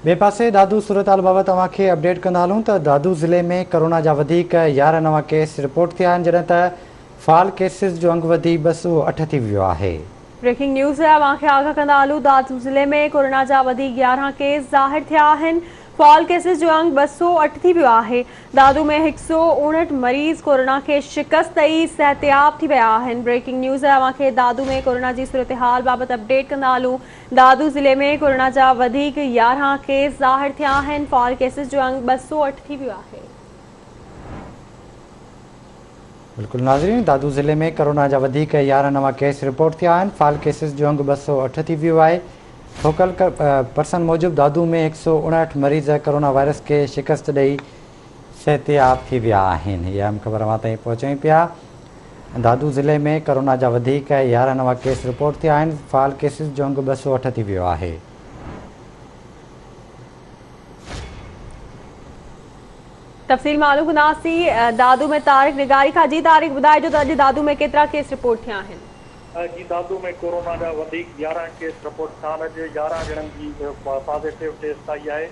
ٻئي پاسي دادو صورتحال بابت اوهان کي اپڊيٽ ڪندا هلون ته دادو ضلعي ۾ ڪورونا جا وڌيڪ 11 نوان ڪيس رپورٽ ٿيا آهن جڏهن ته فعال ڪيسز جو انگ وڌي 208 ٿي ويو آهي. بريڪنگ نيوز اوهان کي آگاهه ڪندا هلون دادو ضلعي ۾ ڪورونا جا وڌيڪ 11 ڪيس ظاهر ٿيا آهن فعال ڪيسز جو انگ 208 ٿي ويو آهي دادو ۾ 159 مريض ڪورونا کي شڪست ڏئي صحتياب ٿي ويا آهن بريڪنگ نيوز اوهان کي دادو ۾ ڪورونا جي صورتحال بابت اپڊيٽ ڪندا هلون دادو ضلعي ۾ ڪورونا جا وڌيڪ 11 ڪيس ظاهر ٿيا آهن، فعال ڪيسز جو انگ 208 ٿي ويو آهي. بلڪل ناظرين دادو ضلعي ۾ ڪورونا جا وڌيڪ 11 نوان ڪيس رپورٽ ٿيا آهن، فعال ڪيسز جو انگ 208 ٿي ويو آهي، فوڪل پرسن موجب دادو ۾ 159 مريض ڪورونا وائرس کي شڪست ڏئي صحتياب ٿي ويا آهن. هي اهم خبر اوهان تائين پهچايون پيا. دادو ضلعي ۾ ڪورونا جا وڌيڪ 11 نوان ڪيس رپورٽ ٿيا آهن، فعال ڪيسز جو انگ 208 ٿي ويو آهي. تفصيل معلوم ڪنداسين دادو ۾ طارق لغاري کان. جي طارق ٻڌائجو ته اڄ دادو ۾ ڪيترا ڪيس رپورٽ ٿيا آهن؟ جي دادو ۾ ڪورونا جا وڌيڪ 11 ڪيس رپورٽ ٿيا آهن، اڄ 11 ڄڻن جي پازيٽو ٽيسٽ آئي آهي،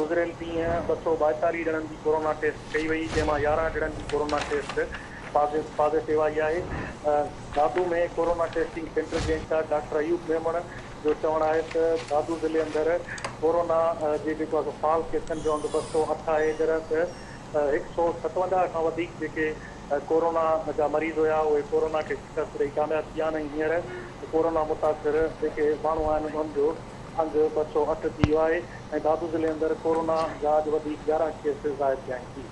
گذريل ڏينهن 242 ڄڻن جي ڪورونا ٽيسٽ ڪئي وئي، جنهن مان 11 ڄڻن جي ڪورونا ٽيسٽ پازيٽو آئي آهي. دادو ۾ ڪورونا ٽيسٽنگ سينٽر جي انچارج ڊاڪٽر ايوب ميمڻ جو چوڻ آهي ته دادو ضلعي اندر ڪورونا جي جيڪو آهي سو فعال ڪيسن جو انگ 208 آهي، جڏهن ته 157 کان وڌيڪ جيڪي ڪورونا جا مريض هيا اهي ڪورونا کي شڪست ڏئي ڪامياب ٿي ويا آهن ۽ هينئر ڪورونا متاثر جيڪي ماڻهو آهن انهن جو انگ 208 ٿي ويو آهي ۽ دادو ضلعي اندر ڪورونا جا اڄ وڌيڪ 11 ڪيس ظاهر ٿيا آهن. جي.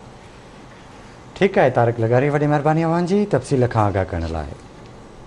ٺيڪ آهي طارق لغاري وڏي مهرباني اوهان جي تفصيل کان آگاهه ڪرڻ لاء.